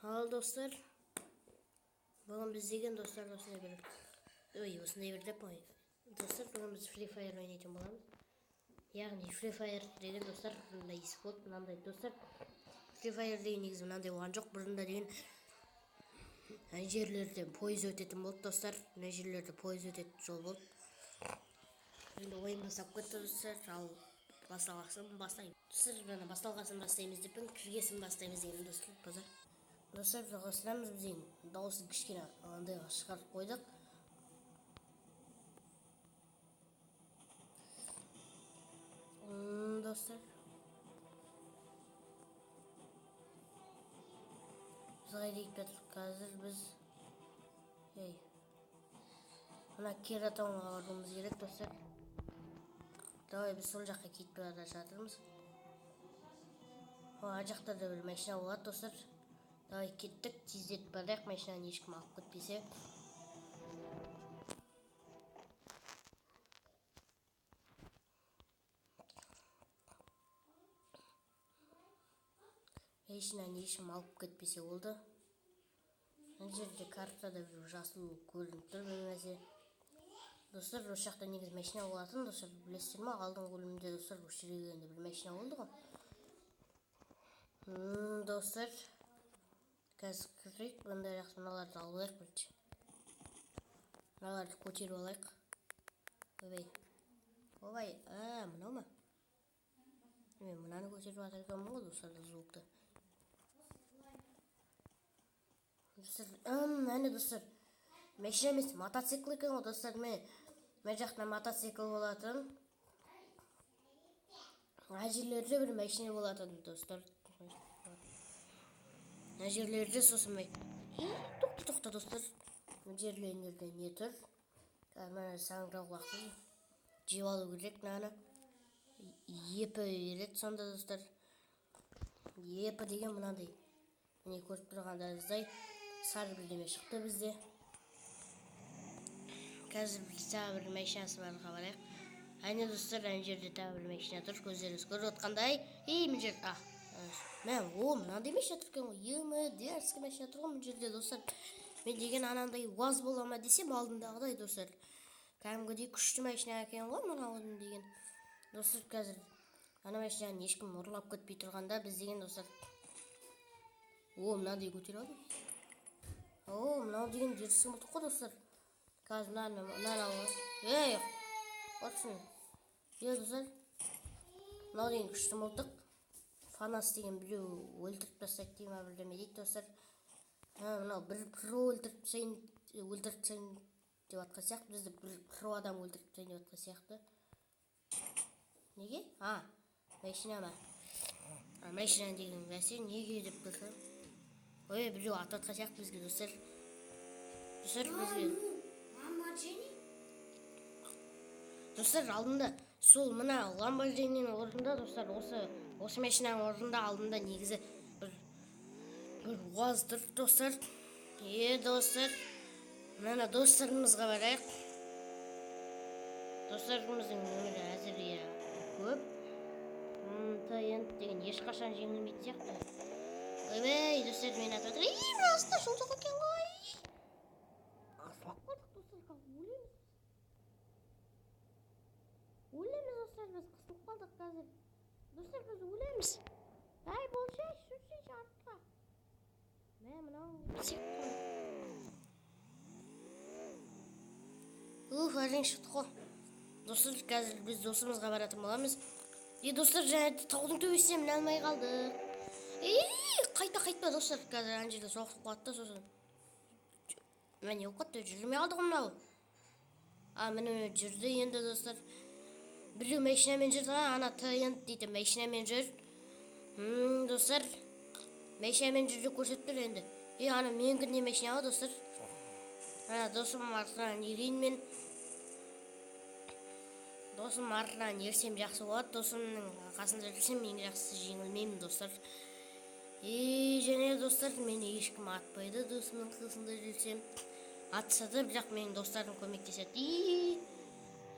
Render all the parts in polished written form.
Ал достар, бүгін біз деген достар осындай бір, ой, осындай бір деп қой. Достар, бүгін біз Free Fire ойнайтын боламыз. Яғни Free Fire деген достар мындай есік болды, мынандай достар. Free Fire деген негізі мынандай болған жоқ. Бұрында деген ана жерлерден пойыз өтетін болды достар. Мына жерлерде пойыз өтетін жол болды. Енді ойын басталып кетті достар. Ал басталғасын бастаймыз. Достар, мына басталғасын бастаймыз деппін, кіргесін бастаймыз деген достар. Базар. Достар, жалғастырамыз. Біз енді дауысын кішкене андайға шығарып қойдық. Достар. Біз қайда кетіп жатырмыз? Қазір біз, ей, мына Кератонға баруымыз керек достар. Давай біз сол жаққа кетіп бара жатырмыз. О, ар жақта да бір машина болады достар. Давай кеттік, тездетіп барайық, машинаны ешкім алып кетпесе. Машинаны ешкім алып кетпесе болды. Мына жерде картада бір жасыл көрініп тұр бір нәрсе. Достар, осы жақта негізі машина болатын, достар, білесіздер ме? Алдыңғы бөлімде достар, осы жерге келгенде бір машина болды ғой. Достар, қазір кірейік, мындай жақсы мыналарды алып алайық бірінші. Мыналарды көтеріп алайық. Ойбай. Ойбай, мынау ма? Мен мынаны көтеріп жатыр екенмін ғой, достар, звукты. Достар, әне достар, машина емес, мотоцикл екен ғой достар. Мен мына жақта мотоцикл болатын. Мына жерлерде бір машина болатын достар. Мына жерлерде сосын тоқта, тоқта достар. Мына жерлерде не тұр? Қазір мына саңырауқұлақты жеп алу керек мынаны. Епі береді сонда достар. Епі деген мынандай. Міне көріп тұрғандарыңыздай сары бірдеме шықты бізде. Қазір біз тағы бір машинасы барға барайық. Әне достар, ана жерде тағы бір машина тұр, көздеріңіз көріп отқандай. Ей, мына жерде, мә, о, мынандай машина тұр екен ғой. Ема, дерзкий машина тұр ғой мына жерде достар. Мен деген анандай УАЗ бола ма десем, алдындағыдай достар. Кәдімгідей күшті машина екен ғой мынау деген. Достар, қазір ана машинаны ешкім ұрлап кетпей тұрғанда біз деген достар. О, мынандай көтеріп алдым. О, мынау деген дерзкий мылтық қой достар. Қазір мынаны алып. Ей, отырсын. Е, достар. Мынау деген күшті мылтық. Фанас деген біреу өлтіріп тастайды дей ма, бірдеме дейді достар. Мынау бір про өлтіріп тастайын, өлтіріп тастайын деп жатқан сияқты. Бізді бір про адам өлтіріп тастайын деп жатқан сияқты. Неге? А, машина ма? А, машина деген нәрсе неге деп тұрсам? Ой, біреу атып жатқан сияқты бізге достар. Достар, бізге. Достар, алдында сол мына Lamborghini'nin орнында достар, осы машинаның орнында алдында негізі бір УАЗ тұр достар. Е, достар, мына достарымызға барайық. Достарымыздың өмірі әзірге көп. Т деген ешқашан жеңілмейтін сияқты. Ойбай, достар, мені атып жатыр. Ей, мына астында жол жоқ екен ғой. Асылып қалдық достар, қазір өлеміз. Өлеміз достар, біз қысылып қалдық қазір. Достар, біз өлеміз. Әй, болшы, жүрсейші артқа. Мә, мынау сек қой. Уф, әрең шықтық қой. Достар, қазір біз досымызға баратын боламыз. Е, достар, жаңа таудың төбесіне міне алмай қалдық. Ей, қайта қайтпа достар, қазір ана жерде соғысып қалады да сосын. Мә, не болып кетті? Жүрмей қалды ғой мынау. А, міне, міне, жүрді енді достар. Біреу машинамен жүр, ана ТН дейтін машинамен жүр. Достар, машинамен жүр деп көрсетіп тұр енді. Е, ана менікі не машина ғой достар? Ана досым артынан ерейін мен. Досым артынан ерсем жақсы болады. Досымның қасында жүрсем ең жақсысы жеңілмеймін достар. Е, және достар, мені ешкім атпайды досымның қасында жүрсем. Атса да, бірақ менің достарым көмектеседі. И,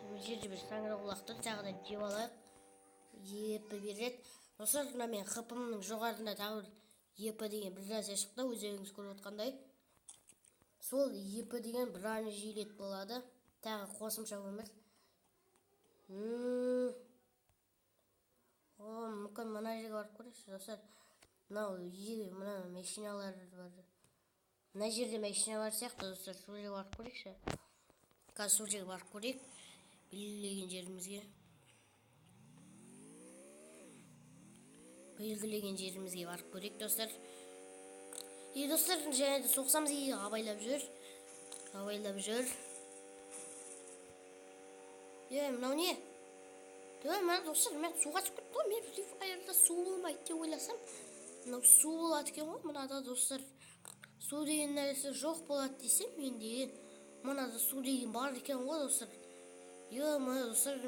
мына жерде бір саңырауқұлақ тұр, тағы да жеп алайық. Епі береді. Достар, мына мен хпмның жоғарында тағы бір ЕП деген бір нәрсе шықты, өздеріңіз көріп отқандай. Сол ЕП деген бронежилет болады. Тағы қосымша өмір. О, мүмкін мына жерге барып көрейікші, достар. Мынау мына машиналар бар. Мына жерде машина бар сияқты, достар. Сол жерге барып көрейікші. Қазір сол жерге барып көрейік. Белгілеген жерімізге. Белгілеген жерімізге барып көрейік, достар. И достар, және де соқсамыз, и абайлап жүр. Абайлап жүр. Е, мынау не? Тө, мына достар, мен суға түсіп кеттім ғой. Мен Free Fire'да су болмайды деп ойласам, мынау су болады екен ғой. Мынада, достар, су деген нәрсе жоқ болады десем, мен деген мынада су деген бар екен ғой, достар. Е-мое, достар,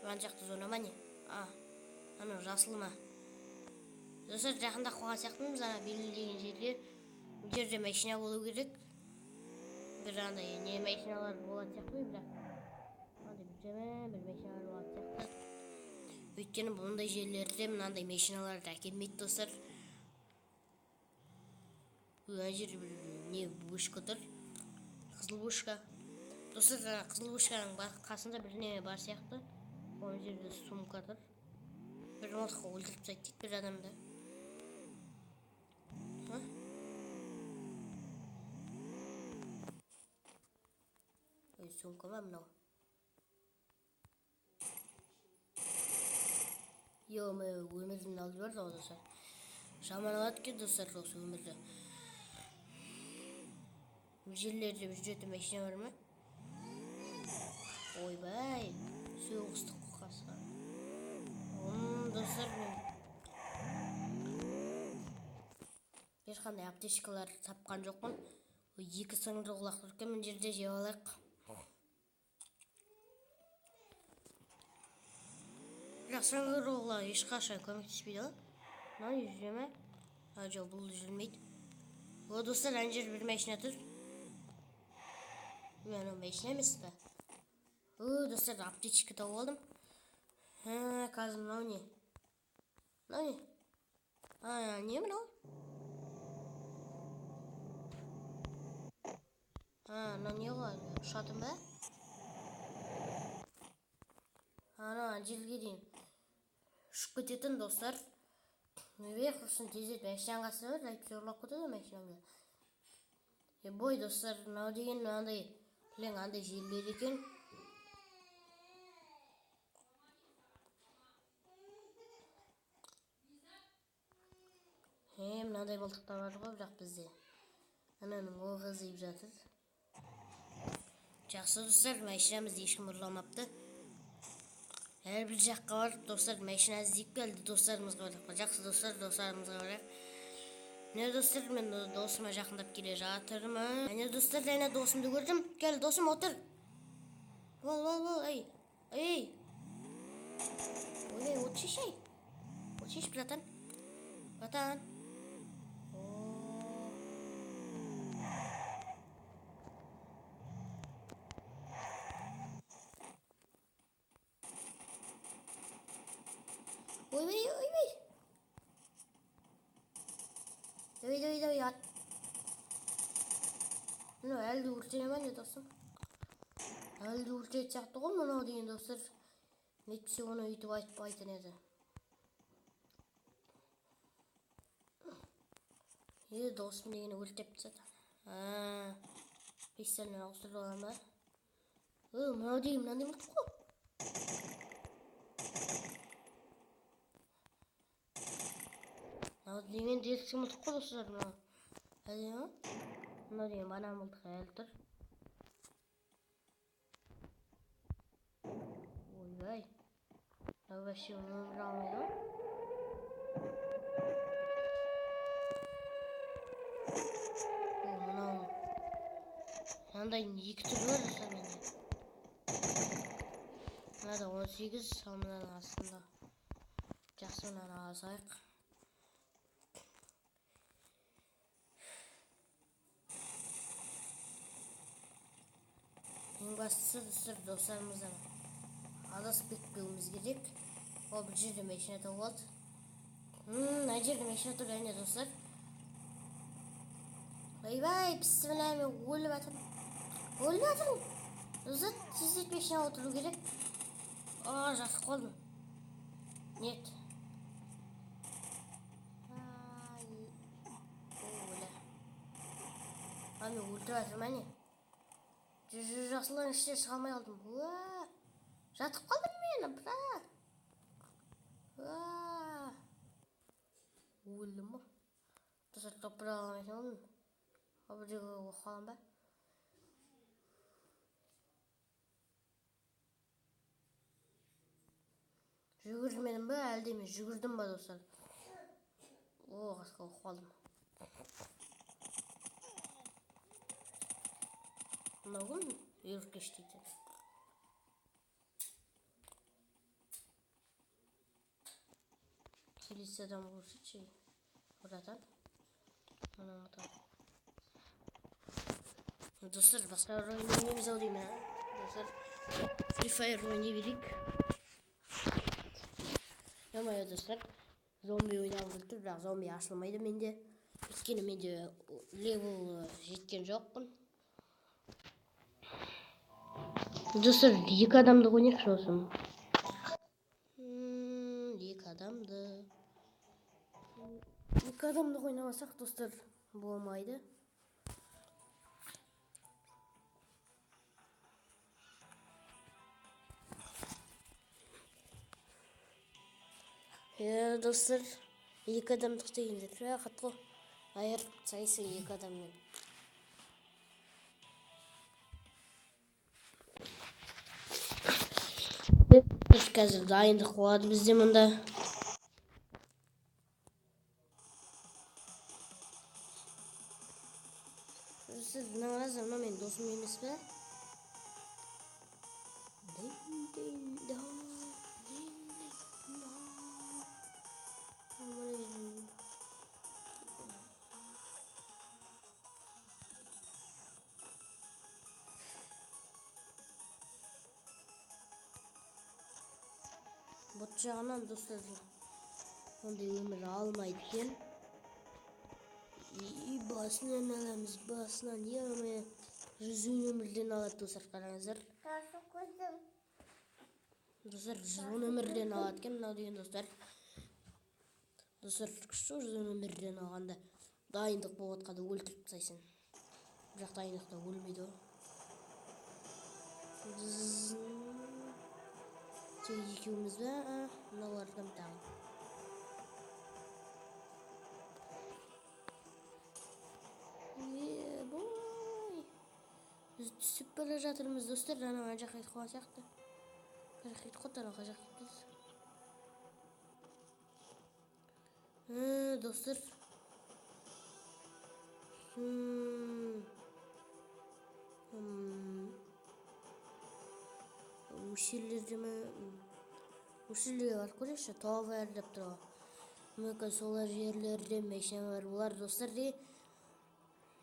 ана жақта зона ма не? А, анау жасыл ма? Достар, жақында қойған сияқтымыз ана белгілеген жерге. Бұл жерде машина болу керек. Бір андай не машиналар болады сияқты ғой, бірақ андай бір жаман бір машиналар болады сияқты. Өйткені бұндай жерлерде мынандай машиналарды әкелмейді, достар. Ана жерде бір не вышка тұр. Қызыл вышка. Достар, ана қызыл вышканың қасында бір неме бар сияқты. Ол жерде сумка тұр. Бір мылтыққа өлтіріп тастайды дейді бір адамды. А? Ой, сумка ма мынау? Ё-моё, өмірін алып жіберді ғой, достар. Жаман алады екен, достар, осы өмірді. Бұл жерлерде бір жерде машина бар ма? Ойбай, соғыстық қасқа. Достар, мен ешқандай аптечкалар тапқан жоқпын. Ой, екі сыңғыр құлақ тұр екен, мына жерде жеп алайық. Бірақ сыңғыр құлақ ешқашан көмектеспейді ғой. Мынау не жүре ме? А, жоқ, бұл жүрмейді. О, достар, ана жерде бір машина тұр. Ой, анау машина емес пе? О, достар, аптечка тауып алдым. Ха, қазір мынау не? Мынау не? А, не мынау? А, мынау не ғой? Ұшатын ба? Ана жерге дейін ұшып кететін, достар. Ойбай, құрсын, тездет машинаның қасына бар, әйтпесе ұрлап кетеді машинаңды. Е, бой, достар, мынау деген мынандай, білең, андай жерлер екен. Е, мынандай мылтықтар бар ғой, бірақ бізде. Ананың оғы қызиып жатыр. Жақсы, достар, машинамызды ешкім ұрламапты. Әрбір жаққа барып, достар, машина іздеп келді, достарымызға барайық. Жақсы, достар, достарымызға барайық. Міне, достар, мен досыма жақындап келе жатырмын. Әне, достар, әне досымды көрдім. Кел, досым, отыр. Бол, бол, бол, ей, ей. Ой, от шеш, ей. От шеш, братан. Братан. Ойбай, ойбай. Давай, давай, давай, ат. Мынау әлі де өртене ма не, досым? Әлі де өртенетін сияқты ғой мынау деген, достар. Нетпесе оны өйтіп айтпайтын еді. Е, досым деген өртеп тастады. А, пистолетпен ауыстырып аламын ба? Ө, мынау деген мынандай мылтық қой. Мынау деген дерсі мылтық қой, достар, мынау. Әдемі. Мынау деген банан мылтық әлі тұр. Ойбай. Мынау вообще өмір алмайды ғой. О, мынау. Мынандай екі түрі бар, достар, менде. Мынада 18, ал мынаның астында. Жақсы, мынаны алсайық. Ең бастысы, достар, достарымыздан адасып кетпеуіміз керек. Ол бір жерде машина тауып алды. Мына жерде машина тұр, әне достар. Ойбай, бісміллә, мен өліп жатырмын. Өліп жатырмын. Достар, тездетіп машинаға отыру керек. А, жатып қалдым. Нет. Ай, өлі. А, мен өлтіріп жатырмын, әне. Жүр, жақсылығын ішіне шыға алмай қалдым. Уа, жатып қалдым мен, бра. Уа. Өлдім ғой. Достар, топ бір ала алмай қалдым. Ал бір жерге оқып қалам ба? Жүгірмедім бе, әлде мен жүгірдім ба, достар? О, қасқа оқып қалдым. Мынау кім? Өркеш дейтін. Келесі адам көрсетші, братан. Мына ұмытамын. Достар, басқа бір ойын ойнаймыз ау деймін, а? Достар, Free Fire ойнай берейік. Ё-моё, достар, зомби ойнағым келіп тұр, бірақ зомби ашылмайды менде. Өйткені менде левел жеткен жоқпын. Достар, екі адамды ойнайықшы осыны. Екі адамды. Екі адамды ойнамасақ, достар, болмайды. Достар, екі адамдық дегенде рахат қой. Айырып тастайсың екі адаммен. Біз қазір дайындық болады бізде мұнда. Сіз мына қараңыздар, мынау менің досым емес пе? Бот жағынан достар ондай өмір алмайды екен. И басынан аламыз, басынан, ё-моё, жүз он өмірден алады достар, қараңыздар. Достар, жүз он өмірден алады екен мынау деген достар. Достар, күшті жүз он өмірден алғанда дайындық болып жатқанда өлтіріп тастайсың. Бірақ дайындықта өлмейді ғой. Тек екеуміз бе? Мыналардан тағы. Ебой. Біз түсіп бара жатырмыз, достар. Анау ана жаққа кетіп қалған сияқты. Қай жаққа кетіп қалды, анау қай жаққа кетті? Достар. Осы жерлерде ме? Осы жерлерге барып көрейікші, товар деп тұр ғой. Мүмкін солар жерлерде машина бар болар, достар.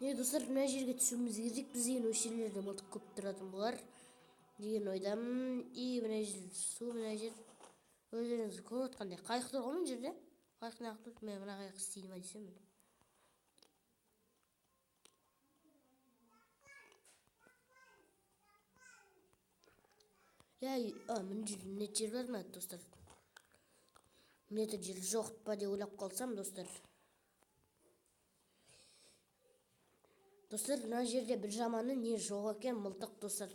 Не, достар, мына жерге түсуіміз керек. Біз деген осы жерлерде мылтық көп тұратын болар деген ойдамын. И мына жер су, мына жер өздеріңіз көріп отқандай қайық тұр ғой мына жерде. Қайық мына жақта тұр. Мен мына қайық істейді ма десем. Мына жерде мына жер бар ма, достар? Мына жер жоқ па деп ойлап қалсам, достар. Достар, мына жерде бір жаманы не жоқ екен, мылтық, достар.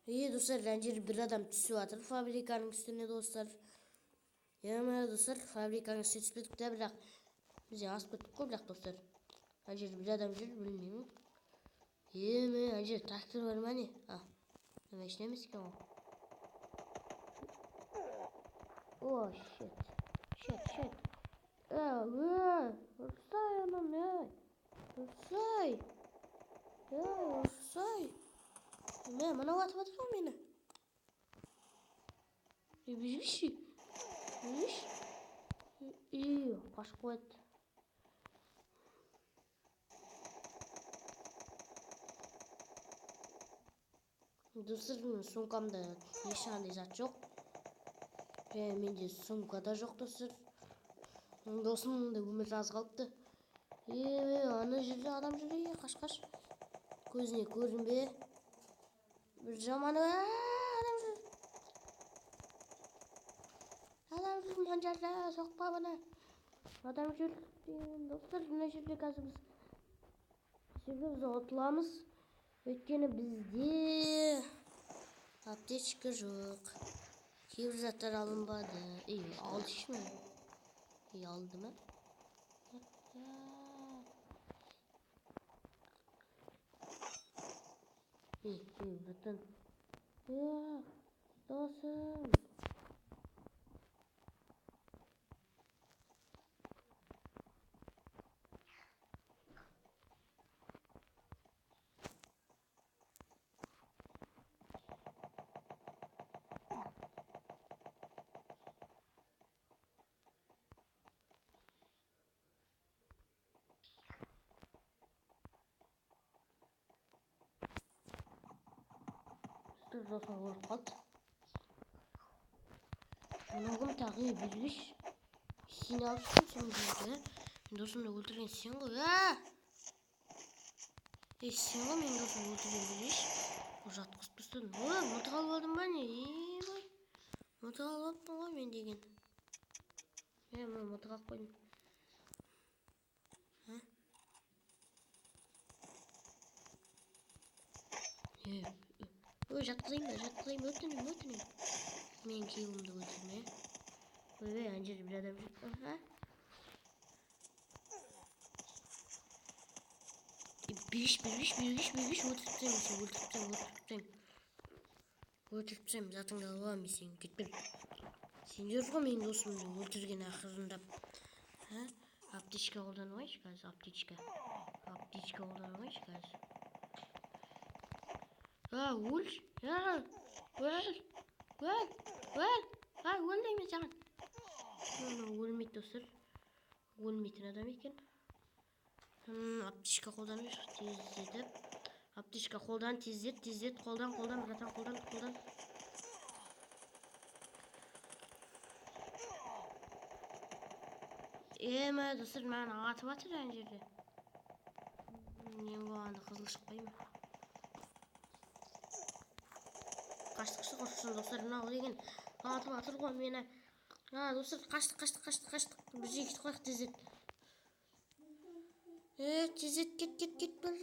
Достар, мына жерде бір адам түсіп жатыр фабриканың үстіне, достар. Мына достар, фабриканың үстіне түсіп кеттік те, бірақ біз асып кеттік қой, бірақ достар. Мына жерде бір адам жүр, білмеймін. Мына жерде трактор бар ма не? Мына машина емес екен ғой. О, щет. Щет, щет. Ұрсай анам, ей. Ұрсай. Ей, ұрсай. Мә, мынау атып жатыр ғой мені. Ей, бүжгіші. Бүжгіш. Ей, қашып қояды. Достар, менің сумкамда ешқандай зат жоқ. Және менде сумка да жоқ, достар. Досымның да өмірі аз қалыпты. Ана жерде адам жүр, қаш, қаш. Көзіне көрінбе. Бір жаманы, адам жүр. Адам жүр, мына жерде, соқпа бұны. Адам жүр деген, достар, мына жерде қазір біз себебі біз ұтыламыз. Өйткені бізде аптечка жоқ. Кейбір заттар алынбады. Ей, алды ше? Ей, алды ма? Ей, ей, братан. Досым. Досым өліп қалды. Мынау кім тағы? Ей, бергеш. Сені алып шықтым, сен бұл жерде, ә? Мен досымды өлтірген сен ғой, ә? Ей, сен ғой менің досымды өлтірген, бергеш. Ол жатқызып тастадым. Ой, мылтық алып алдым ба не? Ей, мылтық алып алыппын ғой мен деген. Е, мен мылтық алып қойдым. Ә? Е, ой, жатқызайын ба, жатқызайын ба, өтінемін, өтінемін. Менің күйеуімді өлтірме. Ойбай, ана жерде бір адам жүр. Аха. Е, бергеш, бергеш, бергеш, бергеш, өлтіріп тастаймын сені, өлтіріп тастаймын, өлтіріп тастаймын. Өлтіріп тастаймын, затыңды алып аламын мен сені, кетпе. Сендер ғой менің досымды өлтірген ақырындап. Ә? Аптечка қолданып алайыншы қазір, аптечка. Аптечка қолданып алайыншы қазір. А, өлші. А, өл. Өл. Өл. А, өл деймін саған. Мынау өлмейді, достар. Өлмейтін адам екен. Аптечка қолданып тездетіп. Аптечка қолдан тездет, тездет, қолдан, қолдан, братан, қолдан, қолдан. Ема, достар, маған атып жатыр ана жерде. Мен болғанда қызыл шықпай ма? Қаштық, қаштық, қаштық, достар, мынау деген атып жатыр ғой мені. А, достар, қаштық, қаштық, қаштық, қаштық. Бір жерге кетіп қалайық, тездет. Е, тездет, кет, кет, кет, бір.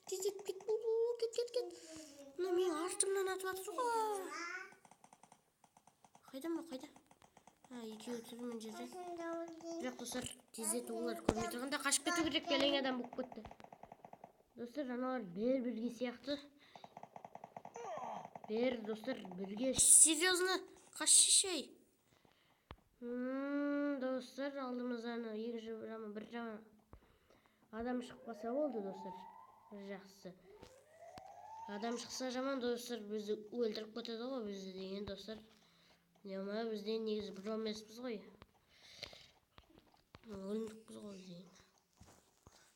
Тездет, кет, бу, бу, кет, кет, кет. Мына менің артымнан атып жатыр ғой. Қайда мынау, қайда? А, екеуі тұр мына жерде. Бірақ, достар, тездет, олар көрмей тұрғанда қашып кету керек, бәлең адам болып кетті. Достар, аналар бәрі бірге сияқты. Бәрі, достар, бірге. Серьезно? Қашшы ей. Достар, алдымыздан екі жаман, бір жаман адам шықпаса болды, достар. Жақсы. Адам шықса жаман, достар, бізді өлтіріп кетеді ғой, бізді деген, достар. Ема, бізден негізі бір емеспіз ғой. Өлімдікпіз ғой біз деген.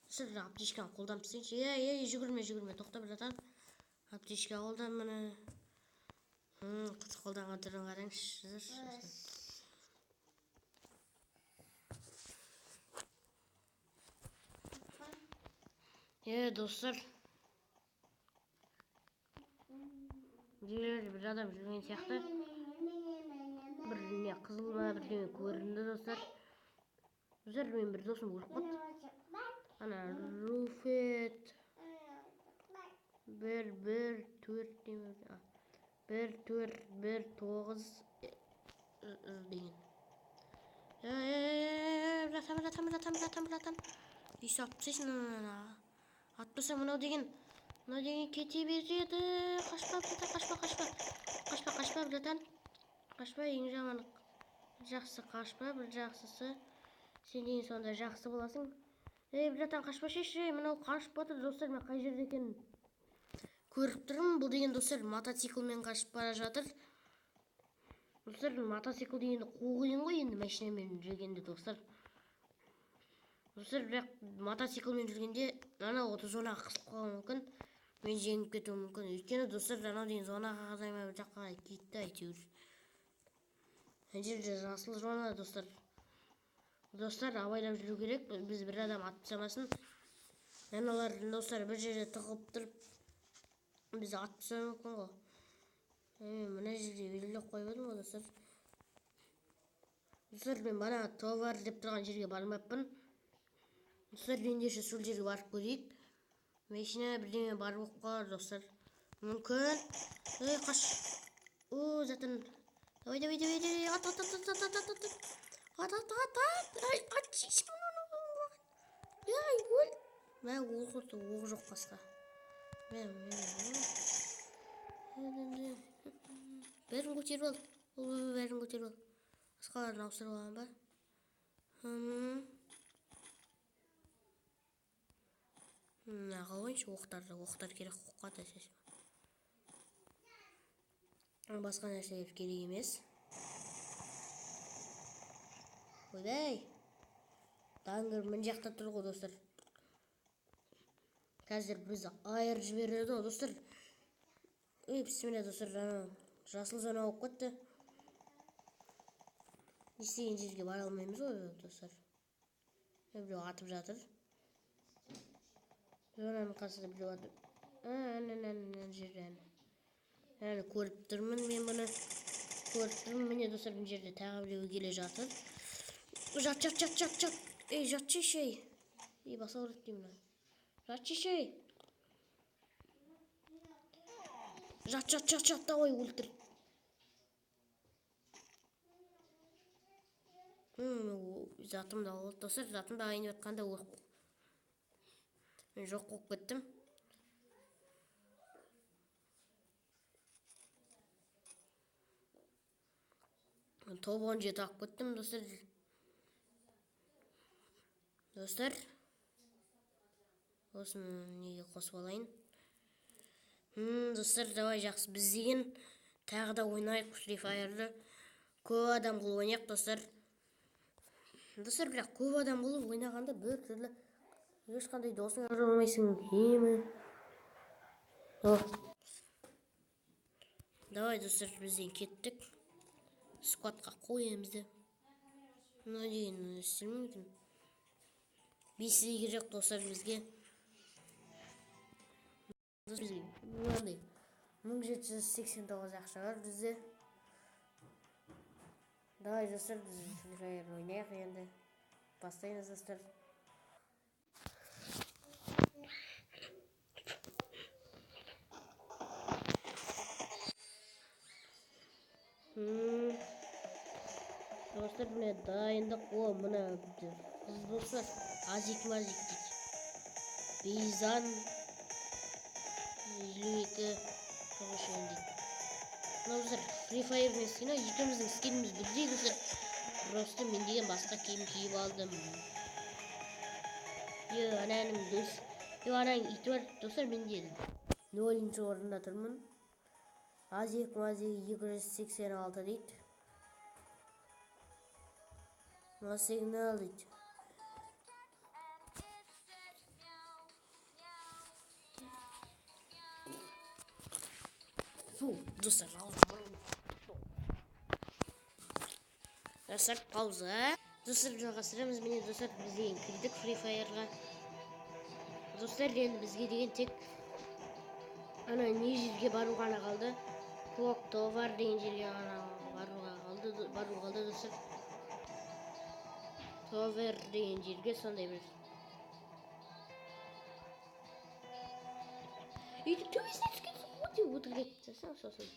Достар, аптечканы қолданып тастайыншы. Ей, ей, жүгірме, жүгірме, тоқта, братан. Аптечка қолдан міне. Қолданған түрін қараңызшы. Е, достар. Жерде бір адам жүрген сияқты. Бір не қызыл ма бірдеңе көрінді, достар. Достар, менің бір досым өліп қалды. Ана Руфет бір, бір, төрт деймін. А, бір, төрт, бір, тоғыз, деген. Братан, братан, братан, братан, братан. Үй салып тастайсың, ана, ана. Атпаса мынау деген, мынау деген кете береді. Қашпа, братан, қашпа, қашпа. Қашпа, қашпа, братан. Қашпа, ең жаманы. Жақсы қашпа, бір жақсысы. Сен деген сонда жақсы боласың. Ей, братан, қашпа, шеш, ей, мынау қашып жатыр, достар, мен қай жерде екенін көріп тұрмын. Бұл деген, достар, мотоциклмен қашып бара жатыр. Достар, мотоцикл дегенді қуу қиын ғой енді машинамен жүргенде, достар. Достар, бірақ мотоциклмен жүргенде анау отыз зонаға қысылып қалуы мүмкін. Мен жеңіп кетуім мүмкін. Өйткені, достар, анау деген зонаға қарай ма, бір жаққа қарай кетті әйтеуір. Мына жерде жасыл зона, достар. Достар, абайлап жүру керек. Біз бір адам атып тастамасын. Аналар, достар, бір жерде тығылып тұрып бізді атып тастауы мүмкін ғой. Мен мына жерде белгілеп қойып едім ғой, достар. Достар, мен бана товар деп тұрған жерге бармаппын. Достар, ендеше сол жерге барып көрейік. Машина бірдеңе бар болып қалар, достар. Мүмкін. Ей, қаш. О, затын. Давай, давай, давай, давай. Ат, ат, ат, ат, ат, ат, ат, ат. Ат, ат, ат, ат. Ай, ат, шеш. Ай, өл. Мә, оқ отты, оқ жоқ басқа. Мә, мә, мә. Бәрін көтеріп ал. Бәрін көтеріп ал. Басқаларын ауыстырып алған ба? Мына қойыншы оқтарды, оқтар керек оққа да сес. Басқа нәрселер керек емес. Ойбай. Даңгыр мына жақта тұр ғой, достар. Қазір бізді айырып жібереді ғой, достар. Ей, бісміллә, достар, ана жасыл зона болып кетті. Не істеген жерге бара алмаймыз ғой, достар. Біреу атып жатыр. Зонаның қасында біреу атып. Ана, ана, жерде, ана. Әне, көріп тұрмын мен бұны. Көріп тұрмын, міне, достар, мына жерде тағы біреу келе жатыр. Жат, жат, жат, жат, жат. Ей, жатшы, ей. Ей, баса ұрады деймін мына. Жатшы, ей. Жат, жат, жат, жат, давай, өлтір. Затымды алып, достар, затымды алайын деп жатқанда мен жоқ болып кеттім. Топ 17 алып кеттім, достар. Достар, осыны неге қосып алайын. Достар, давай, жақсы, біз деген тағы да ойнайық Free Fire'ды. Көп адам қылып ойнайық, достар. Достар, бірақ көп адам болып ойнағанда бір түрлі ешқандай досың алмайсың, емі. О. Давай, достар, бізден кеттік. Скватқа қоямыз да. Мына деген істемеймін. Бесі керек, достар, бізге. Бізге мынандай 1789 ақша бар бізде. Давай, достар, біз Free Fire ойнайық енді. Бастаймыз, достар. Достар, міне дайындық. О, мына қыз болса, азик мазик дейді. Бейзан 52 тоғыз дейді. Мына достар, Free Fire мен скині, екеуміздің скиніміз бірдей, достар. Просто мен деген басқа киім киіп алдым. Е, ананың дос, е, ананың иті бар, достар, мен де нөлінші орында тұрмын. Азик мазик 286 дейді. Мына сигнал дейді. Фу, достар, достар, пауза. Достар, жалғастырамыз. Міне, достар, біз деген кірдік Free Fire'ға. Достар, енді бізге деген тек ана не жерге бару ғана қалды. Клок товар деген жерге ғана баруға қалды, бару қалды, достар. Товар деген жерге сондай бір. Үйдің төбесіне түскенсің ғой деп өтірік айтып тастасаң, сосын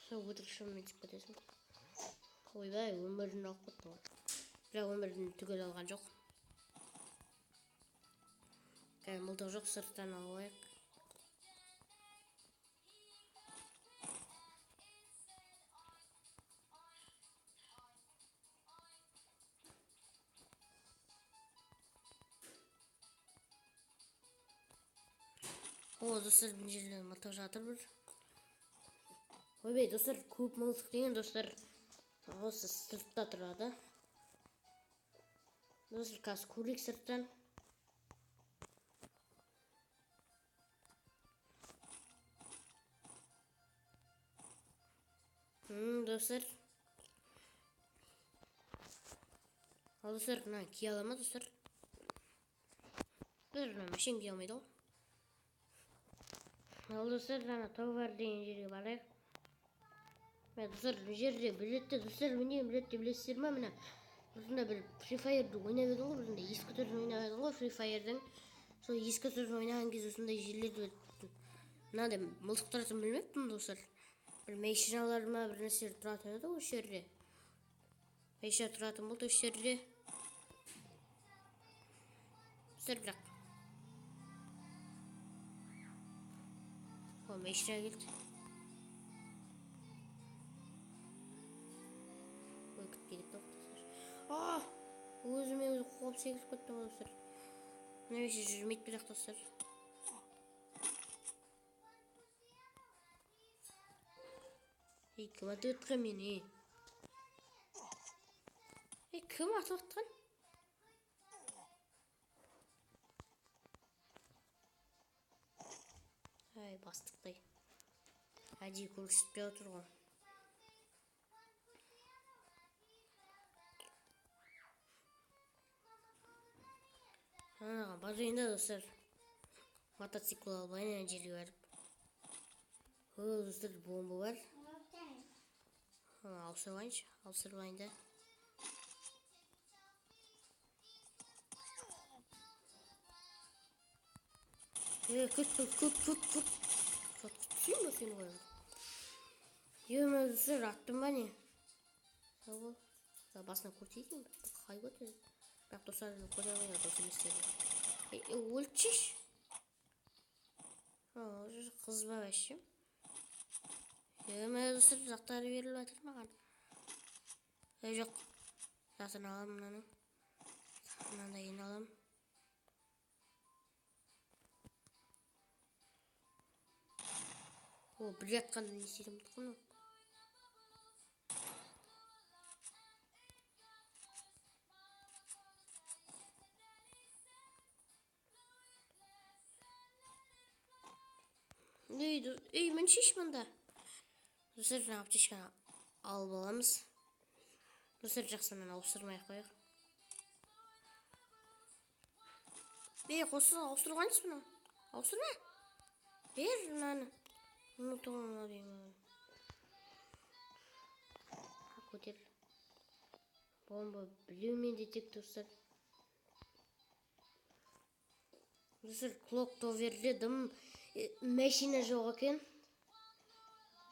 сол өтірік шынымен түсіп кетесің. Ойбай, өмірін алып кетті ғой. Бірақ өмірін түгел алған жоқ. Қазір мылтық жоқ, сырттан алып алайық. О, достар, мына жерде мылтық жатыр бір. Ойбай, достар, көп мылтық деген, достар, осы сыртта тұрады. Достар, қазір көрейік сырттан. Достар. Ал достар, мынаны кие ала ма достар? Достар, мына машина кие алмайды ғой. Ал достар, ана товар деген жерге барайық. Мә, достар, бұл жерде білетті, достар, міне білетті, білесіздер ма, міне. Осында бір Free Fire'ды ойнап едім ғой, осында ескі түрін ойнап едім ғой Free Fire'дың. Сол ескі түрін ойнаған кезде осындай жерлерде мынандай мылтық тұратынын білмеппін достар. Бір машиналар ма, бір нәрселер тұратын еді осы жерде. Машина тұратын болды осы жерде. Достар, бірақ. О, машина келді. Ой, күтпей кетті ғой достар. А, өзіме өзі қуып секіріп кеттім ғой достар. Мына машина жүрмейді бірақ достар. Ей, кім атып жатқан мені, ей? Ей, кім атып жатқан? Ай, бастықтай. Әдейі көрсетпей отыр ғой. Анаға барайын да достар. Мотоцикл алып алайын ана жерге барып. О, достар, бомба бар. Ана, ауыстырып алайыншы, ауыстырып алайын да. Е, күт, күт, күт, күт, күт. Жатқызып түсейін ба сені ғой? Е, мына достар, аттым ба не? Сау бол. Ә, басына көрсетейін бе? Қай көтереді? Бірақ достар, көре алмайды, дос еместерді. Ей, ей, өлтшеш. А, уже қыз ба вообще? Е, мына достар, заттары беріліп жатыр маған. Е, жоқ. Затын аламын мынаның. Мынандайын аламын. О, бір жатқанда не істейтінін ұмытып қалдым. Ей, ей, мін шеш мында. Достар, жаңа аптечканы алып аламыз. Достар, жақсы, мынаны ауыстырмай ақ қояйық. Ей, қосы, ауыстырған емес мынау. Ауыстырма. Бер мынаны. Ұмытып қалдым деймін. Көтер. Бомба біреумен де тек достар. Достар, Клок Товерде дым машина жоқ екен.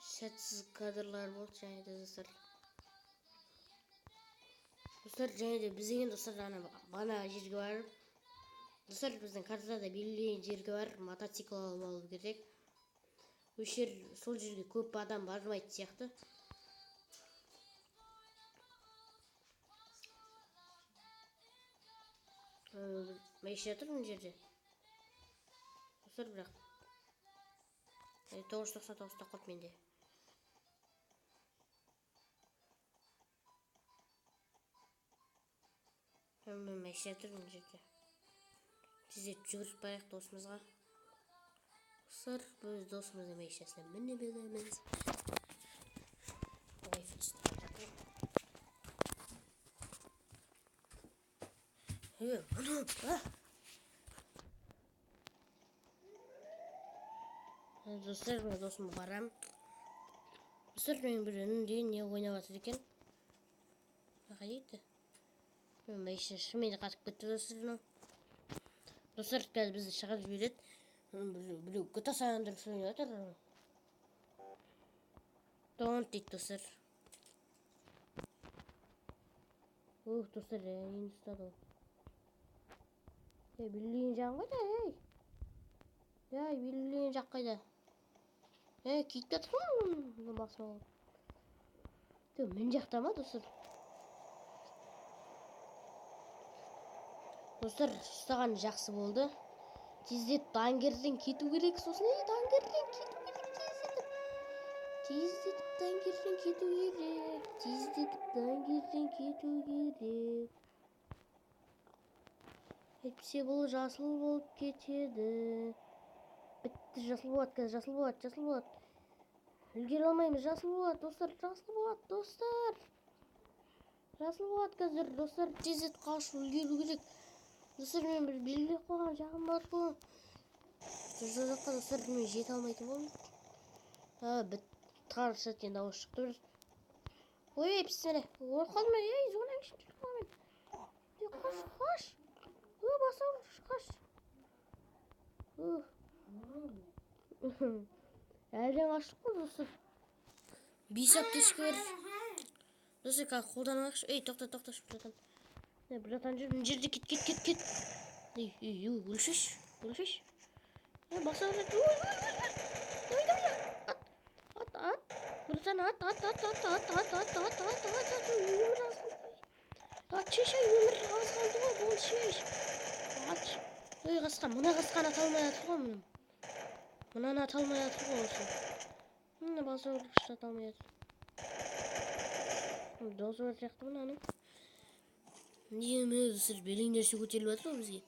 Сәтсіз кадрлар болды және де достар. Достар, және де біз деген достар ана бана жерге барып, достар, біздің картада белгіленген жерге барып мотоцикл алып алу керек. Осы жер, сол жерге көп адам бармайтын сияқты. Машина тұр мына жерде. Достар, бірақ. Тоғыз жүз тоқсан тоғыз ұстап қалды менде. Машина тұр мына жерде. Тездетіп жүгіріп барайық досымызға. Достар, біз досымыздың машинасына міне береміз. Ой, ұстап. Е, мынау, а? Достар, мен досыма барам. Достар, менің бір інім деген не ойнап жатыр екен. Қайда кетті? Мен машина шынымен де қатып кетті достар мынау. Достар, қазір бізді шығарып жібереді. Біреу GTA San Andreas ойнап жатыр. Don't дейді достар. Ух, достар, енді ұстады ол. Ей, белгіленген жағым қайда, ей? Ей, белгіленген жақ қайда? Ей, киіп кетіп қалдым, мына басып алып. Тө, мына жақта ма, достар? Достар, ұстаған жақсы болды. Тездетіп даңгерден кету керек, сосын, ей, даңгерден кету керек, тездетіп. Тездетіп даңгерден кету керек. Тездетіп даңгерден кету керек. Әйтпесе бұл жасыл болып кетеді. Бітті, жасыл болады қазір, жасыл болады, жасыл болады. Үлгере алмаймыз, жасыл болады, достар, жасыл болады, достар. Жасыл болады қазір, достар, тездетіп қашып үлгеру керек. Достар, мен бір белгілеп қойған жағым бар ғой. Жасыл жаққа, достар, мен жете алмайтын болдым. Біт, тарс еткен дауыс шықты бір. Ой, пісміллә. Ой, қалма, ей, зонаның ішінде жүріп қалмын. Ей, қаш, қаш. Ой, баса ұрыш, қаш. Әлден қаштық қой, достар. 5 аптечка бар. Достар, қазір қолданып алайықшы. Ей, тоқта, тоқта, братан. Ей, братан, жүр, мына жерде кет, кет, кет, кет. Ей, ей, ей, өлшеші, өлшеші. Ей, баса ұрады. Ой, ой, ой, ой. Давай, давай, ат, ат, ат. Братан, ат, ат, ат, ат, ат, ат, ат, ат, ат, ат, ат. Өмір аз қалды. Ат, шеш, ай, өмір аз қалды ғой, бол, шеш. Ат. Ой, қасқа, мына қасқаны ата алмай жатыр ғой, мына. Мынаны ата алмай жатыр ғой осы. Мына баса ұрғышты ата алмай жатыр. Досы бар сияқты мынаның. Не, достар, белең нәрсе көтеріліп жатыр ғой бізге.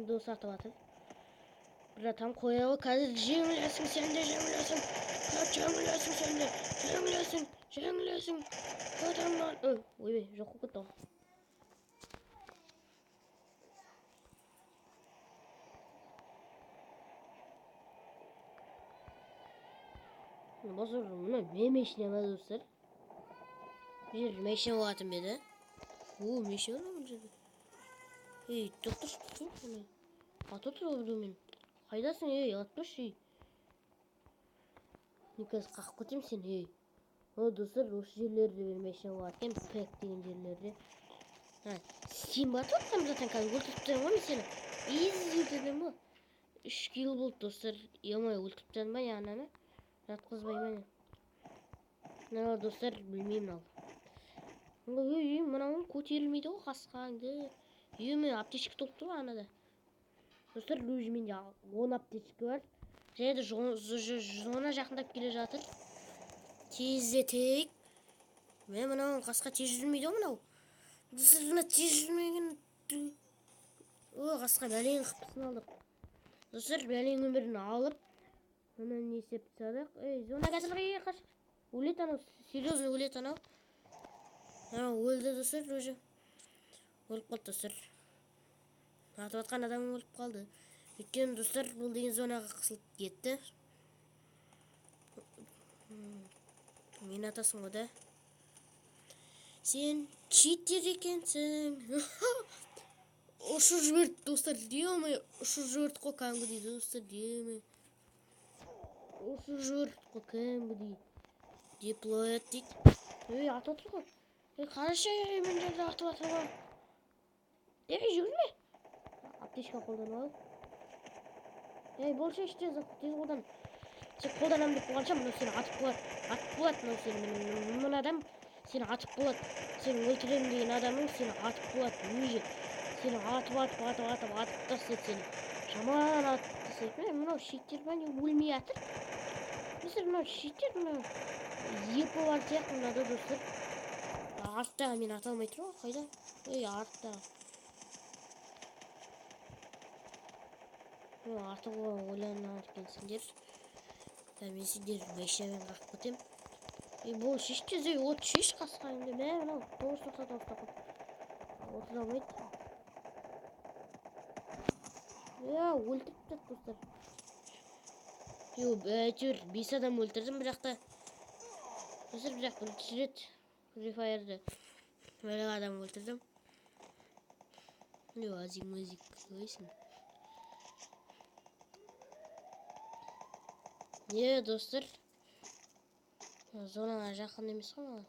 Дос атып жатыр. Братан, қоя ғой, қазір жеңілесің сен де, жеңілесің. Жеңілесің сен де, жеңілесің, жеңілесің. Адамнан, ой, ойбай, жоқ болып кетті ғой. Базар, мына не машина ма, достар? Бұл жерде машина болатын ба еді? О, машина бар мына жерде. Ей, тоқташы, тоқташы, мына. Ата тұр ғой біреумен. Қайдасың, ей, атпашы, ей. Мен қазір қағып кетемін сені, ей. О, достар, осы жерлерде бір машина болады екен, пэк деген жерлерде. Ha, сен батып жатқан братан, қазір өлтіріп тастаймын ғой мен сені. Изи өлтірдім ғой. 3 килл болды, достар. Е-мое, өлтіріп тастадым ба, не ананы? Жатқызбай ма не? Мына, достар, білмеймін ал. Ой, ой, мынауың көтерілмейді ғой, қасқаңды. Е-мое, аптечка толып тұр ғой анада. Достар, өзі менде 10 аптечка бар. Және де зона жақындап келе жатыр. Тездетейік. Мә, мынауың қасқа тез жүрмейді ғой мынау. Достар, мына тез жүрмеген. Ой, қасқа бәлең қыпысын алдық. Достар, бәлең өмірін алып, мына не істеп тастадық? Ей, зона қазір, ей, қаш. Өледі анау, серьезно өледі анау. Анау өлді, достар, уже. Өліп қалды, достар. Атып атқан адам өліп қалды. Өйткені, достар, бұл деген зонаға қысылып кетті. Мен атасың ғой да. Сен читер екенсің. Ұшып жіберді, достар, ё-моё, ұшып жіберді ғой кәдімгідей, достар, ё-моё. Ұшып жіберді ғой кәдімгідей. Деплояд дейді. Ей, атып отыр ғой. Ей, қарашы, ей, мына жерде атып жатыр ғой. Ей, жүгірме. Аптечка қолданып ал. Ей, болшы, тез, тез қолдан. Сен қолданамын деп қойғанша, мынау сені атып қояды. Атып қояды мынау сені. Мына адам сені атып қояды. Сені өлтіремін деген адамың сені атып қояды. Уже сені атып, атып, атып, атып, атып тастайды сені. Жаман атып тастайды. Міне, мынау щиттер ма, не өлмей жатыр? Достар, мынау щиттер, мынау епі бар сияқты мынада, достар. Арттағы мен ата алмай тұрмын ғой, қайда? Ей, арттағы. Ой, артық ойланады екенсіңдер. Ә, мен сендерді машинамен қағып кетемін. Ей, бол, шеш тез, ей, от шеш қасқайыңды. Мә, мынау тоғыз тоқсан тоғыз тақып. Отыра алмайды. Е, өлтіріп тастады, достар. Йо, әйтеуір 5 адам өлтірдім, бірақ та. Достар, бірақ бірінші рет Free Fire'ды бір адам өлтірдім. Йо, азик мазик қойсын. Не, достар? Зонаға жақын емес қой маған.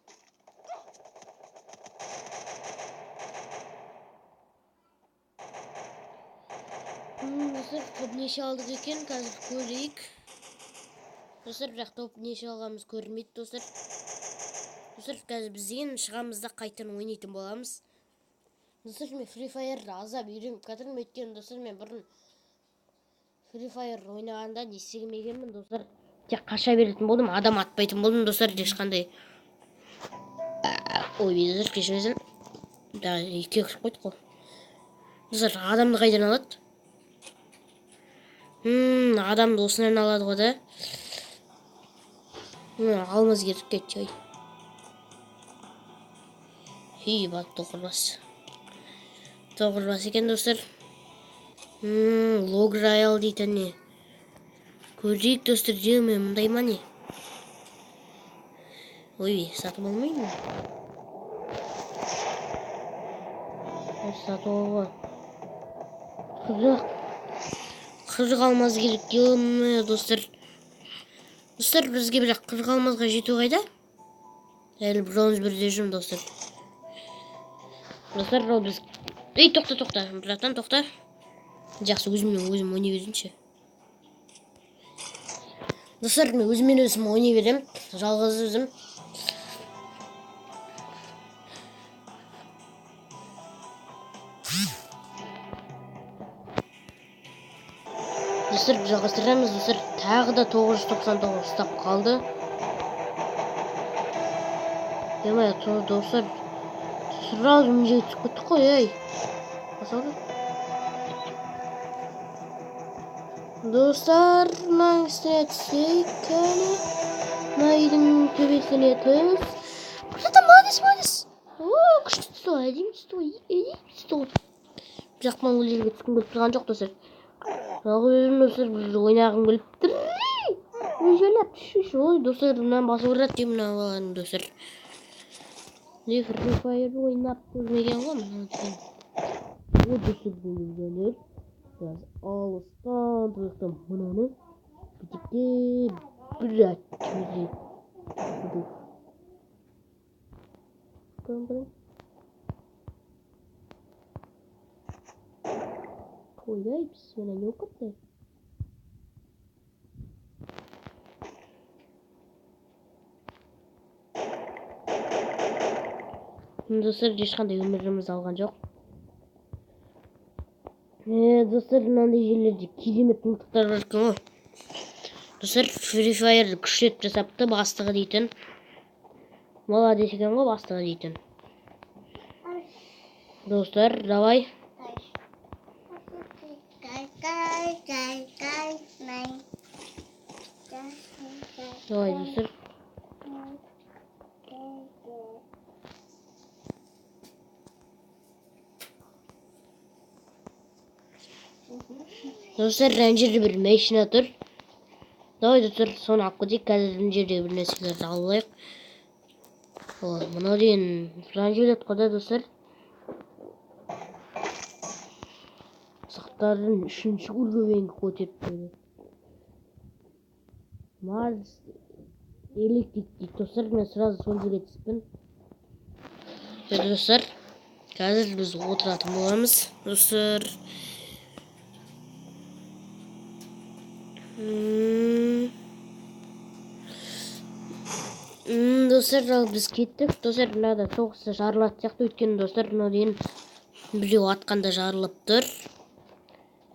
Достар, топ неше алдық екен, қазір көрейік. Достар, бірақ топ неше алғанымыз көрінбейді, достар. Достар, қазір біз деген шығамыз да қайтадан ойнайтын боламыз. Достар, мен Free Fire'ды аздап үйреніп жатырмын, өйткені, достар, мен бұрын Free Fire ойнағанда не істемегенмін, достар. Тек қаша беретін болдым, адам атпайтын болдым, достар, ешқандай. Ой, достар, кешіріңіздер. Да, екіге кіріп қойдық қой. Достар, адамды қайдан алады? Адамды осынан алады ғой да. Алмаз керек кетші, ой. Хей, бат тоқырбас. Тоқырбас екен, достар. Лог Роял дейтін не? Көрейік, достар, жеме, мындай ма не? Ой, сатып алмаймын. Сатып алуға. 40 алмаз керек, ё-моё, достар. Достар, бізге бірақ 40 алмазға жету қайда? Әлі бронз бірде жүрмін, достар. Достар, ол біз... Ей, тоқта, тоқта, братан, тоқта. Жақсы, өзіммен өзім ойнай берейінші. Достар, мен өзіммен өзім ойнай беремін. Жалғыз өзім. Достар, жалғастырамыз, достар. Тағы да 999 ұстап қалды. Ё-моё, достар, сразу мына жерге түсіп кеттік қой, ей. Басалды. Достар, мынаның үстіне түсейік кәне. Мына үйдің төбесіне түс. Братан, молодец, молодец. О, күшті түсті ғой, әдемі түсті ғой, әдемі түсті ғой. Бірақ мен ол жерге түскім келіп тұрған жоқ, достар. Жалғыз өзім, достар, бір ойнағым келіп тұр. Ой, жайлап түшші. Ой, достар, мынаны басып ұрады деймін мына баланы, достар. Не Free Fire ойнап көрмеген ғой, мынаны деген. Ой, достар, бұл миллионер. Biraz алыстан тұрақтан мынаны бүйтіп бір атып жіберейік. Ойбай, бісміллә, не болып кетті? Достар, ешқандай өміріміз алған жоқ. Достар, мынандай жерлерде керемет мылтықтар бар екен ғой. Достар, Free Fire күштеп жасапты, бастығы дейтін. Молодец екен ғой, бастығы дейтін. Достар, давай. Давай, достар. Достар, мына жерде бір машина тұр. Давай, достар, соны алып кетейік. Қазір мына жерде бір нәрселерді алып алайық. О, мынау деген бронежилет қой да, достар. Сақтардың үшінші уровеньге көтеріп қойды. Марс электрик дейді, достар. Мен сразу сол жерге түспін. Достар, қазір біз отыратын боламыз, достар. Достар, ал біз кеттік. Достар, мынада соғысы жарылатын сияқты, өйткені достар, мынау деген біреу атқанда жарылып тұр.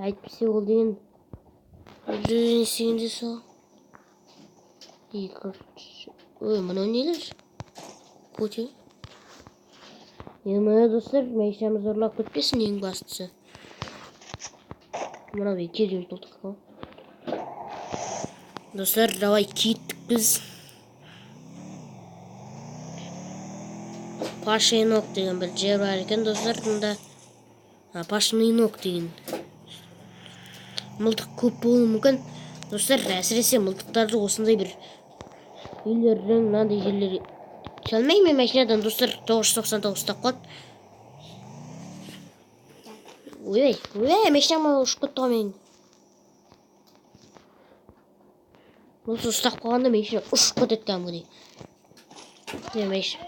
Әйтпесе ол деген біреу істегенде сол. Екі, үш. Ой, мынау нелер? Көте. Ё-моё, достар, машинамыз ұрлап кетпесін ең бастысы. Мынау деген керемет болдық қой. Достар, давай кеттік біз. Пашинок деген бір жер бар екен, достар, мұнда. Пашинок деген. Мылтық көп болуы мүмкін. Достар, әсіресе мылтықтарды осындай бір үйлердің мынандай жерлерге түсе алмаймын мен машинадан, достар, 999 ұстап қалды. Ойбай, ойбай, машинам ұшып кетті ғой менің. Осы ұстап қалғанда машина ұшып кетеді кәдімгідей. Не, машина.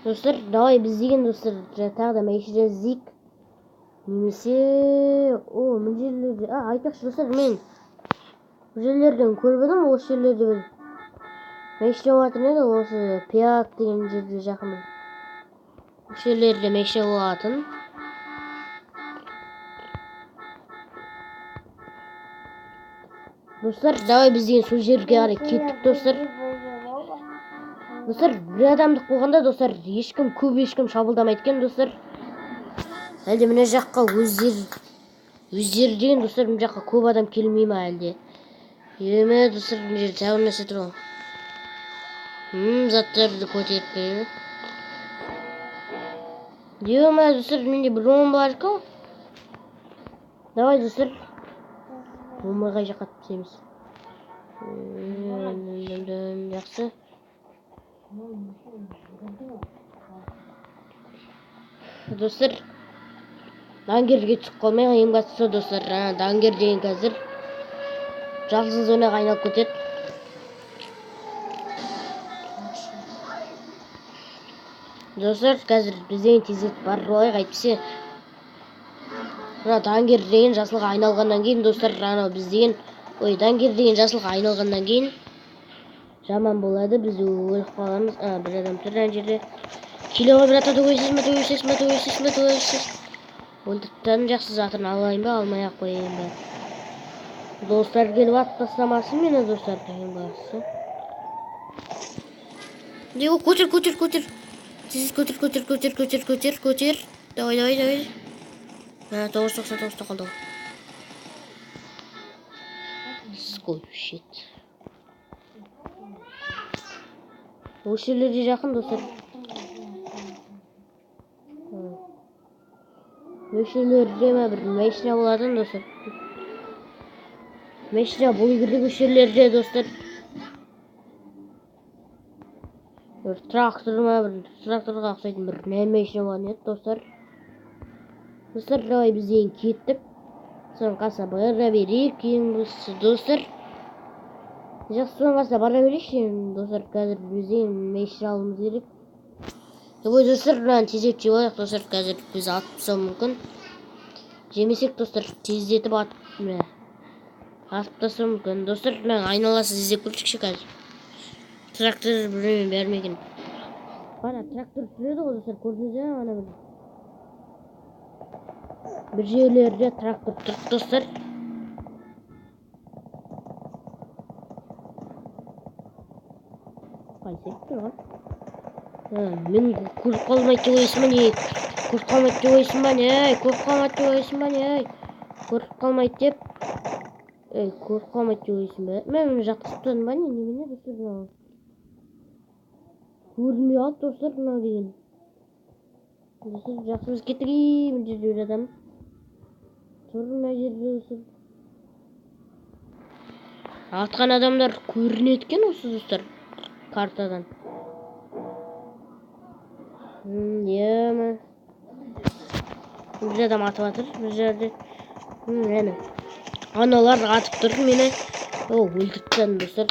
Достар, давай біз деген, достар, тағы да машина іздейік. Немесе, о, мына жерлерде, айтпақшы, достар, мен бұл жерлерден көріп едім, осы жерлерде бір машина болатын еді, осы Пиак деген жерге жақын бір. Осы жерлерде машина болатын. Достар, давай біз деген сол жерге қарай кеттік, достар. Достар, бір адамдық болғанда, достар, ешкім көп ешкім шабуылдамайды екен, достар. Әлде мына жаққа өздері деген, достар, мына жаққа көп адам келмей ма әлде? Еме, достар, мына жерде тағы бір нәрсе тұр ғой. Заттарды көтеріп келеді. Ема, достар, менде бір он бар екен. Давай, достар. Омай қай жаққа түсеміз? Жақсы. Достар, даңгерге түсіп қалмай, ең бастысы, достар, даңгер деген қазір жасыл зонаға айналып кетеді. Достар, қазір біз деген тездетіп барып алайық, әйтпесе мына даңгер деген жасылға айналғаннан кейін, достар, анау біз деген, ой, даңгер деген жасылға айналғаннан кейін жаман болады, біз өліп қаламыз. Бір адам тұр ана жерде. Келе ғой, брат, төбесіз ме, төбесіз ме, төбесіз ме, төбесіз. Өлтіріп тастадым, жақсы затын алайын ба, алмай ақ қояйын ба? Достар келіп атып тастамасын мені, достар, ең бастысы. Де, көтер, көтер, көтер. Тез көтер, көтер, көтер, көтер, көтер, көтер. Давай, давай, давай. 999-та қалды ғой. Сколько shit. Осы жерлерде жақын, достар. Осы жерлерде ме бір машина болатын, достар. Машина болу керек осы жерлерде, достар. Бір трактор ма, бір тракторға ұқсайтын бір машина болған еді, достар. Достар, давай біз деген кеттік. Соның қасына бара берейік, ең бастысы, достар. Жақсы, соның қасына бара берейікші, енді, достар, қазір біз деген машина алуымыз керек. Ой, достар, мынаны тездетіп жеп алайық, достар, қазір біз атып тастауы мүмкін. Жемесек, достар, тездетіп міне, атып тастауы мүмкін. Достар, мынаның айналасын іздеп көрейікші қазір. Трактор бірдеме бар ма екен? Ана трактор жүреді ғой, достар, көрдіңіз бе? Ана бір жерлерде трактор тұр, достар. Қайсы тұрған? Мен көріп қалмайды деп ойлайсың ба, не? Көріп қалмайды деп ойлайсың ба, не? Көріп қалмайды деп ойлайсың ба, не? Көріп қалмайды деп. Ей, көріп қалмайды деп ойлайсың ба? Мен мұны жатқызып тастадым ба, не? Немене, достар, мынау? Көрінбей қалды, достар, мынау деген. Достар, жақсы, біз кеттік. Ей, мына жерде бір адам тұр, мына жерде, достар. Атқан адамдар көрінеді екен осы, достар, картадан. Ема. Бір адам атып жатыр бір жерде. Әне. Аналар атып тұр мені. О, өлтіріп тастадым, достар.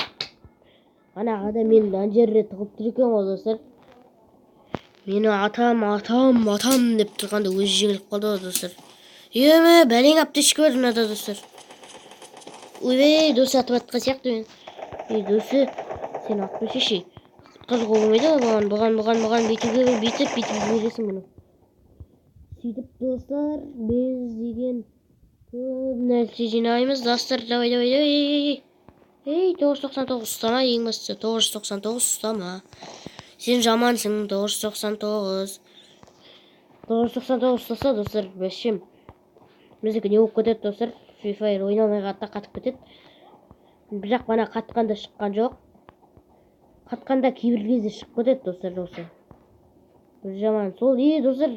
Ана адам мені ана жерде тығып тұр екен ғой, достар. Мені атам, атам, атам деп тұрғанда өзі жеңіліп қалды ғой, достар. Еме, бәлең аптечка бар мынада, достар. Ойбай, досы атып атқан сияқты мен. Ей, досы, сен атпайсың ше. Құтқаруға болмайды ғой бұған, бұған, бұған, бұған бүйтуге, бүйтіп, бүйтіп жібересің бұны. Сөйтіп, достар, біз деген көп нәрсе жинаймыз, достар. Давай, давай, давай, ей, ей, ей. Ей, 999 ұстама, ең бастысы 999 ұстама. Сен жамансың, 999. 999 ұстаса, достар, вообще біздікі не болып кетеді, достар? Free Fire ойнамай қалады да қатып кетеді. Бірақ бана қатқанда шыққан жоқ. Қатқанда кейбір кезде шығып кетеді, достар, осы. Бір жаман сол. Ей, достар,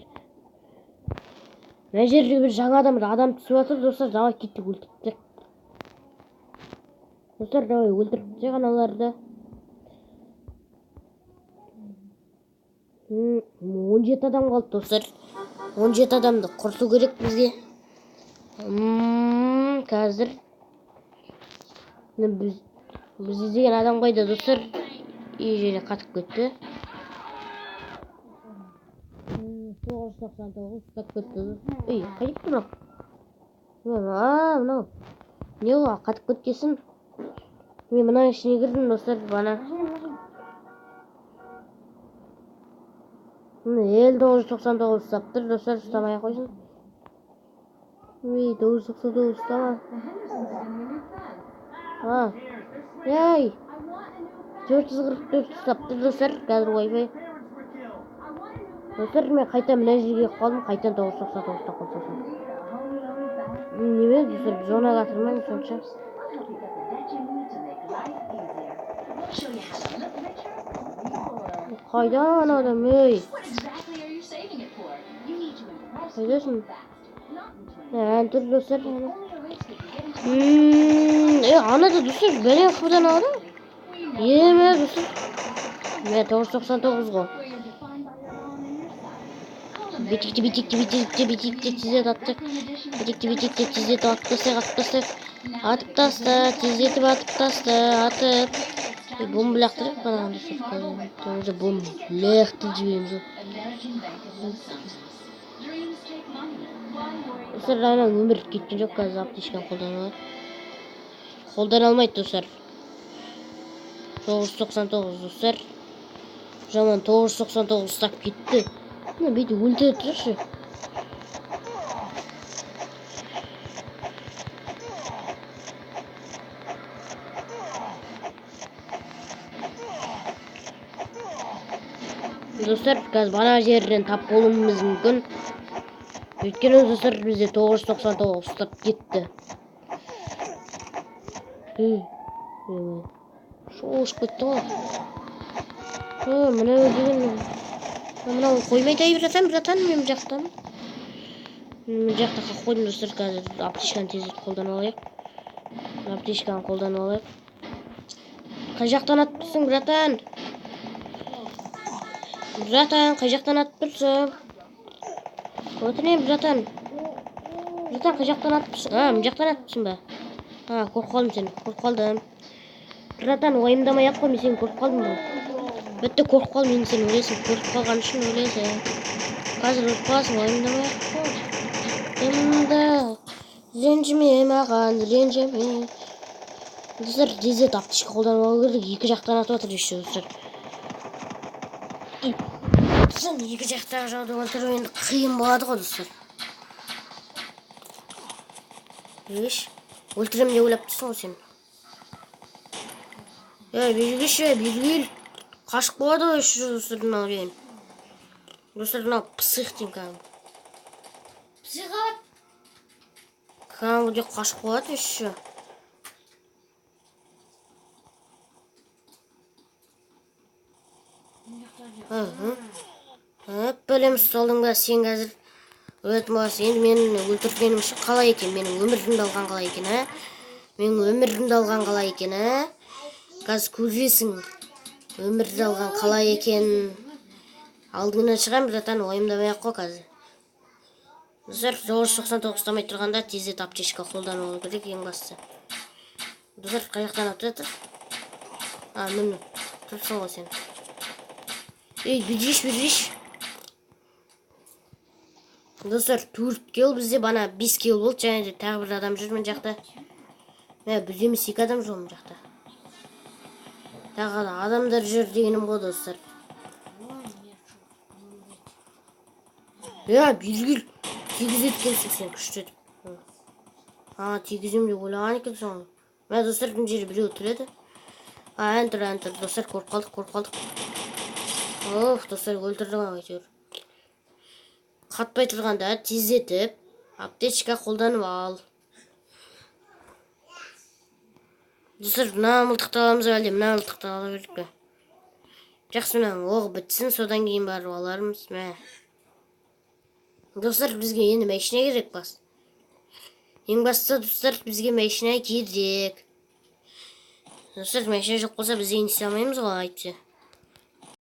мына жерде бір жаңадан бір адам түсіп жатыр, достар. Давай кеттік, өлтіріп тастайық. Достар, давай өлтіріп тастайық аналарды. 17 адам қалды, достар. 17 адамды құрту керек бізге. Қазір. Міне біз іздеген адам қайда, достар? Үй жерде қатып кетті. 999 ұстап кетті. Ей, қай кетті мынау? Мынау. Не ғой, қатып кеткесін. Мен мынаның ішіне кірдім, достар, бана. Міне, ел 999 ұстап тұр, достар, ұстамай ақ қойсын. Ей, 999 ұстама. Ей. 444 ұстап тұр достар. Қазір ойбай. Достар, мен қайта мына жерге қалдым, қайтадан 999-та қалсам. Неме достар, зонаға кірмеймін сонша. Қайда ана адам, ей? Қайдасың? Ән тұр достар. Ана да достар, бәлен қыбдан алды. Еме достар. Мә, 999 ғой. Битикте, битикте, битикте, битикте, тездет аттық. Битикте, битикте, тездетіп атып тастайық, атып тастайық. Атып таста, тездетіп атып таста, атып. Бомба лақтырайық бағанағы достар. Уже бомба лақтырып жібереміз ғой. Достар, ана өмір кеткен жоқ, қазір аптечканы қолдана алады. Қолдана алмайды достар. 999 достар. Жаман 999 ұстап кетті. Мына бүйтіп өлтіре тұршы. Достар, қазір бана жерден тап болуымыз мүмкін. Өйткені достар, бізде 999 ұстап кетті. Шошып кетті ғой. Мынау деген мынау қоймайды ай, братан, братан, мен бұл жақтан. Мен бұл жақта қалып қойдым достар, қазір аптечканы тездетіп қолданып алайық. Аптечканы қолданып алайық. Қай жақтан атып тұрсың, братан? Братан, қай жақтан атып тұрсың? Өтінемін, братан. Братан, қай жақтан атып тұрсың? А, мына жақтан атып тұрсың ба? А, көріп қалдым сені, көріп қалдым. Братан, уайымдамай ақ қой, мен сені көріп қалдым ғой. Бітті, көріп қалдым, енді сен өлесің. Көріп қалған үшін өлесің. Қазір өліп қаласың, уайымдамай ақ қой. Енді ренжіме маған, ренжіме. Достар, тездет аптечка қолданып алу керек. Екі жақтан атып жатыр еще достар. Сосын екі жақтағы жауды өлтіру енді қиын болады ғой достар. Еш, өлтіремін деп ойлап тұрсың ғой сен. Ей, бері келші, бері кел. Қашып қояды ғой еще достар мынау деген. Достар, мынау псих деймін кәдімгі. Психопат. Кәдімгідей қашып қояды еще. Бөлем ұсталдың ба сен қазір өлетін боласың. Енді мені өлтіргенім үшін қалай екен? Менің өмірімді алған қалай екен, ә? Менің өмірімді алған қалай екен, ә? Қазір көресің. Өмірді алған қалай екен. Алдыңнан шығамын, братан, уайымдамай ақ қой қазір. Достар, 999 ұстамай тұрғанда тездет аптечка қолданып алу керек ең бастысы. Достар, қай жақтан атып жатыр? А, міне, тұрсың ғой сен. Ей, бергеш, бергеш. Достар, 4 килл бізде, бана 5 килл болды, және де тағы бір адам жүр мына жақта. Мә, бір емес, 2 адам жүр мына жақта. Тағы да адамдар жүр дегенім ғой, достар. Е, бергел. Тигізеді екенсің сен, күшті етіп. А, тигіземін деп ойлаған екенсің ғой. Мә, достар, мына жерде біреу тұр еді. А, ән тұр, ән тұр. Достар, көріп қалдық, көріп қалдық. Оф, достар, өлтірді ғой әйтеуір. Қатпай тұрғанда тездетіп аптечка қолданып ал. Достар, мына мылтықты аламыз ба, әлде мына мылтықты ала бердік пе? Жақсы, мынаның оғы бітсін, содан кейін барып алармыз. Мә. Достар, бізге енді машина керек бас. Ең бастысы, достар, бізге машина керек. Достар, машина жоқ болса, біз енді істей алмаймыз ғой, әйтпесе.